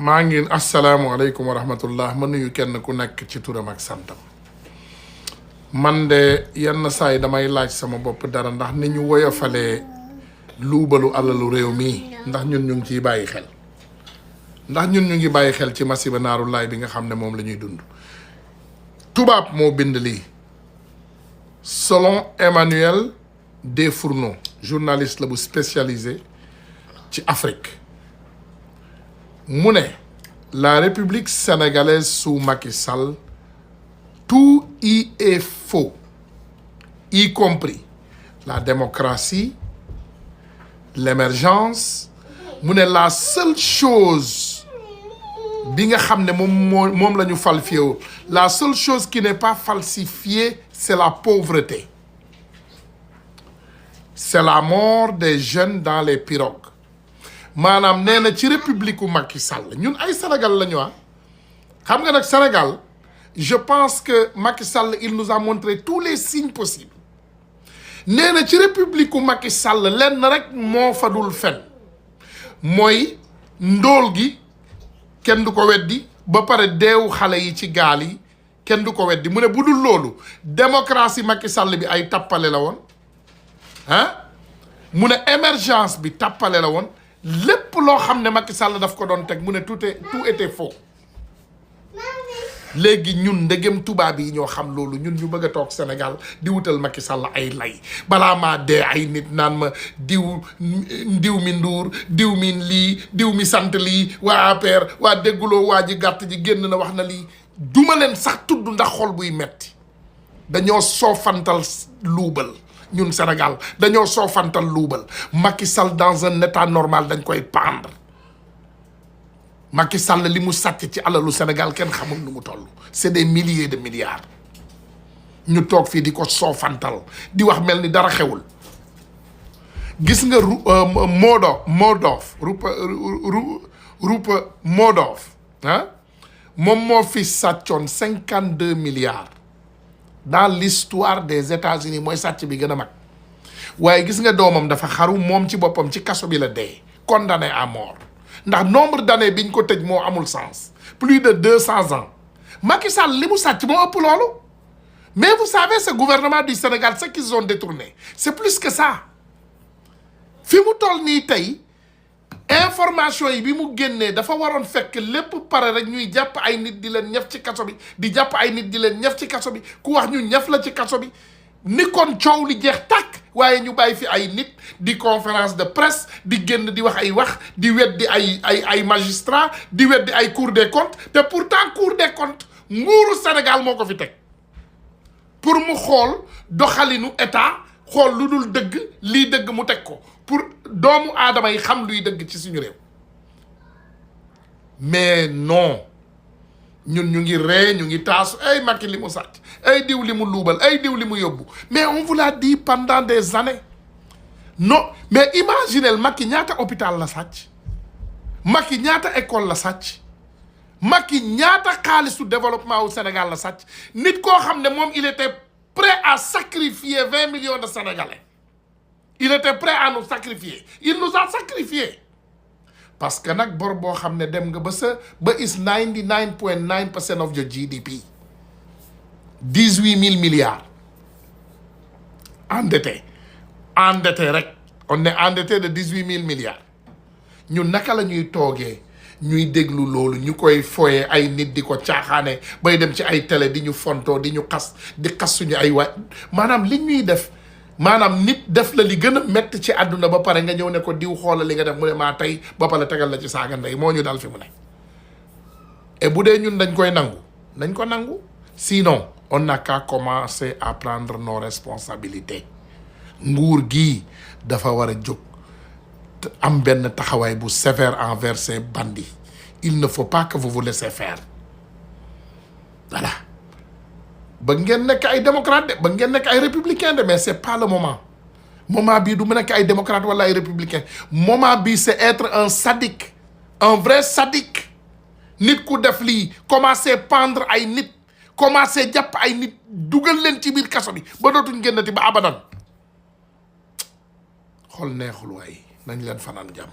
maa ngi asalaamualeykum wa rahmatullah ma nuyu kenn ku nekk ci turam ak santam man de yenn saa yi damay laaj sama bopp dara ndax ni ñu woyofalee luubalu alalu réew mi ndax ñun ñu ngi ciy bàyyi xel ndax ñun ñu ngi bàyyi xel ci masiba naaru laay bi nga xam ne moom la ñuy dund tubaab moo bind lii selon Emmanuel Desfourneaux journaliste la bu spécialisé ci Afrique mu ne la République sénégalaise sous Macky Sall tout y est faux y compris la démocratie l'émergence mu ne la seule chose bi nga xam ne moom la ñu falsifié la seule chose qui n'est pas falsifiée c'est la pauvreté c'est la mort des jeunes dans les pirogues maanaam nee na ci république u Macky Sall ñun ay Sénégal la ñu xam nga nag Sénégal je pense que Macky Sall il nous a montré tous les signes possibles nee na ci république u Macky Sall lenn rek moo fa dul fen mooy ndóol gi kenn du ko weddi ba pare deewu xale yi ci gaal yi kenn du ko weddi mu ne bu dul loolu démocratie Macky Sall bi ay tappale la woon mu ne émergence bi tappale la woon lépp loo xam ne Macky Sall daf ko doon teg mu ne tout était faux léegi ñun ndegem tubaab yi ñoo xam loolu ñun ñu bëgg a toog Sénégal di wutal Macky Sall ay lay balaa maa dee ay nit naan ma diw mi Ndour diw mi lii diw mi sant lii waa APR waa dégguloo waa ji gàtt ji génn na wax na lii duma leen sax tudd ndax xol buy metti dañoo soofantal luubal ñun Sénégal dañoo soofantal luubal Macky Sall dans un état normal dañ koy pendre Macky Sall li mu sàcc ci alalu Sénégal kenn xamul nu mu toll c'est des milliers de milliards ñu toog fii di ko soofantal di wax mel ni dara xewul gis nga Rupert Murdoch moom moo fi sàccoon 52 milliards dans l'histoire des États-Unis mooy sàcc bi gën a mag waaye gis nga doomam dafa xaru moom ci boppam ci kaso bi la dee condamné à mort ndax nombre d'années biñ ko tëj moo amul sens plus de 200 ans Macky Sall li mu sàcc moo ëpp loolu mais vous savez ce gouvernement du Sénégal ce qu'ils ont détourné c'est plus que ça fi mu toll nii tey information yi bi mu génnee dafa waroon fekk lépp pare rek ñuy jàpp ay nit di leen ñëf ci kaso bi di jàpp ay nit di leen ñëf ci kaso bi ku wax ñu ñëf la ci kaso bi ni kon coow li jeex tàkk waaye ñu bàyyi fi ay nit di conférence de presse di génn di wax ay wax di weddi ay magistrat di weddi ay cour des comptes te pourtant cour des comptes nguuru Sénégal moo ko fi teg pour mu xool doxalinu état xool lu dul dëgg lii dëgg mu teg ko pour doomu aadama yi xam luy dëgg ci suñu réew mais non ñun ñu ngi ree ñu ngi taasu ay Macky li mu sàcc ay diw li mu luubal ay diw li mu yóbbu mais on vous l'a dit pendant des années non mais imaginez Macky ñaata hôpital la sàcc Macky ñaata école la sàcc Macky ñaata xaalisu développement au Sénégal la sàcc nit koo xam ne moom il était prêt à sacrifier 20 millions de Sénégalais il était prêt à nous sacrifier il nous a sacrifiés parce que nag bor boo xam ne dem nga ba is 99.9% of your GDP 18 000 milliards endetté rek on est endetté de 18 000 milliards ñun naka la ñuy toogee ñuy déglu loolu ñu koy foyee ay nit di ko caaxaane bay dem ci ay télé di ñu fontoo di ñu xas suñu ay waay maanaam li ñuy def maanaam nit def la li gën a métti ci àdduna ba pare nga ñëw ne ko diw xoolal li nga def mu ne maa tey ba pare tegal la ci saaga ndey moo ñu dal fi mu ne et bu dee ñun dañ koy nangu nañ ko nangu sinon on n'a qu'à commencer à prendre nos responsabilités nguur gii dafa war a jóg am benn taxawaay bu sévère envers ces bandits il ne faut pas que vous vous laissez faire voilà ba ngeen nekk ay démocrate de ba ngeen nekk ay républicain de mais c'est pas le moment bii du mu nekk ay démocrate wala ay républicain moment bii c'est être un sadique un vrai sadique nit ku def lii commencer pendre ay nit commencer jàpp ay nit dugal leen ci biir kaso bi ba dootuñ génnati ba abadan xol neexul waay nañ leen fanaan jàmm